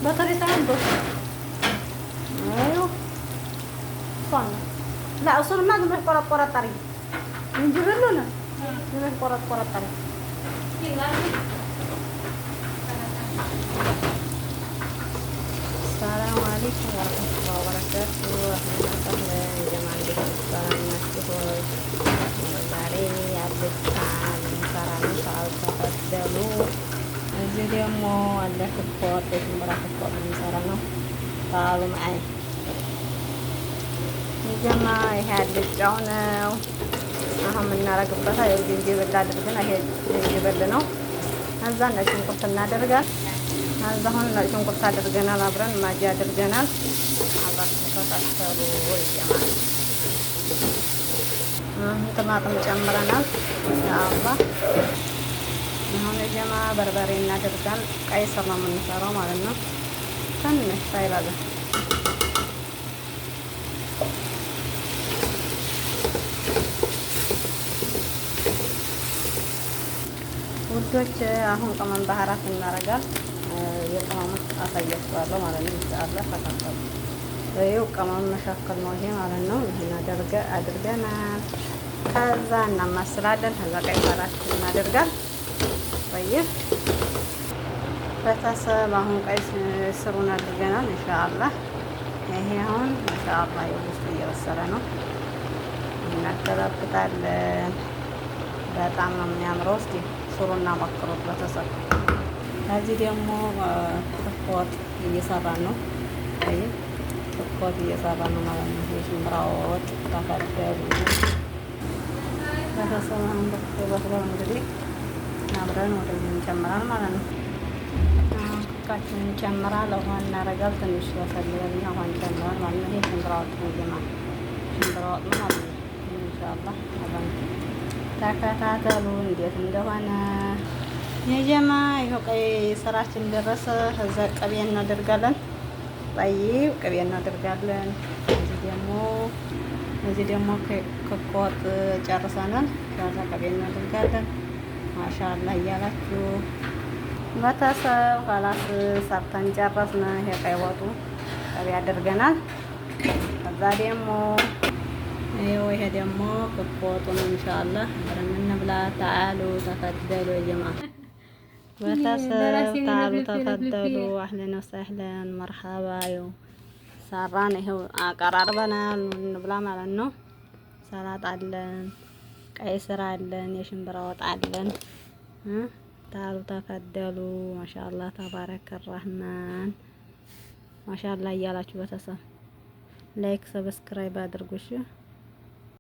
በተለይ ሳይሆን በሱ አይው እሷን ነው። ላ እሱንማ ዝም ብለሽ ቆረጥ ቆረጥ አድርጊ። ዝንጅብሉን ዝም ብለሽ ቆረጥ ቆረጥ አድርጊ። ሰላም አለይኩም ወረህመቱላሂ ወበረካቱ። አህለን ጀማ፣ እንዴት ሰላም ናችሁ? ዛሬ አልጫ ልንሰራ ነው። ተፈደሉ። እዚህ ደግሞ አለ ክክ ወጥ፣ የሽምብራ ክክ ወጥ ልንሰራ ነው። ታሉ ማይ የጀማ፣ ይሄ አልጫው ነው። አሁን የምናረግበት ይኸው ዝንጅብል አድርገን፣ ይሄ ዝንጅብል ነው። ከዛ ነጭ ሽንኩርት እናደርጋል። ከዛ አሁን ነጭ ሽንኩርት አድርገናል፣ አብረን ማጂ አድርገናል። አብራችሁ ተሳሰሩ። የጀማ፣ አሁን ጥማጥም ጨምረናል። ያአላህ፣ አሁን የጀማ በርበሬ እናደርጋል። ቀይ ስር ነው የምንሰራው ማለት ነው። ትንሽ ሳይበዛ። ውዶች፣ አሁን ቅመም ባህራት እናረጋል። የቅመሙን አሳያችኋለሁ ማለት ነው። ኢንሻአላህ ተከተሉ። ይኸው ቅመም መሻከል ነው ይሄ ማለት ነው። ይሄን አድርገናል። ከዛ እናማስላለን። ከዛ ቀይ ስራችን እናደርጋል። طيب ቤተሰብ፣ አሁን ቀይ ስሩን አድርገናል። ኢንሻአላህ ይሄ አሁን ኢንሻአላህ የውስጡ እየበሰለ ነው። እናገላብጣለን። በጣም ነው የሚያምረው። እስኪ ስሩና ሞክሩት ቤተሰብ። ከዚህ ደግሞ ክክ ወጥ እየሰራን ነው። አይ፣ ክክ ወጥ እየሰራን ነው ማለት ነው። የሽምብራ ወጥ፣ ተፈደሉ ቤተሰብ። አሁን ክክ በስሏል። እንግዲህ አብረን ወደዚህ እንጨምራል ማለት ነው። ክካችንን እንጨምራል። ውሃ እናረጋል። ትንሽ በሰል ይበልና ውሃ እንጨምራል ማለት ነው። ይሄ ሽምብራ ወጥ ነው። ጀማ፣ ሽምብራ ወጥ ነው ማለት ነው። ኢንሻአላህ አብረን ተከታተሉ እንዴት እንደሆነ። የጀማ፣ ይኸው ቀይ ስራችን ደረሰ። ከዛ ቅቤ እናደርጋለን። طيب፣ ቅቤ እናደርጋለን። እዚህ ደግሞ ክክ ወጥ ጨርሰናል። ከዛ ቅቤ እናደርጋለን። ማሻአላህ እያላችሁ ቤተሰብ፣ خلاص ሰርተን ጨረስን። ይሄ ቀይ ወጡ ቅቤ አድርገናል። ከዛ ደግሞ ይኸው ይሄ ደግሞ ክክ ወጡ ነው። ኢንሻአላህ አብረን እንብላ። تعالوا تفضلوا ጀማ፣ ቤተሰብ تعالوا تفضلوا፣ أهلا وسهلا مرحبا። ይኸው ሰራን፣ ይኸው አቀራርበናል። እንብላ ማለት ነው። ሰላጣ አለን፣ ቀይ ስር አለን፣ የሽምብራ ወጥ አለን። تعالوا تفضلوا፣ ማሻአላህ تبارك الرحمن፣ ማሻአላህ እያላችሁ ቤተሰብ like subscribe አድርጉ እሺ።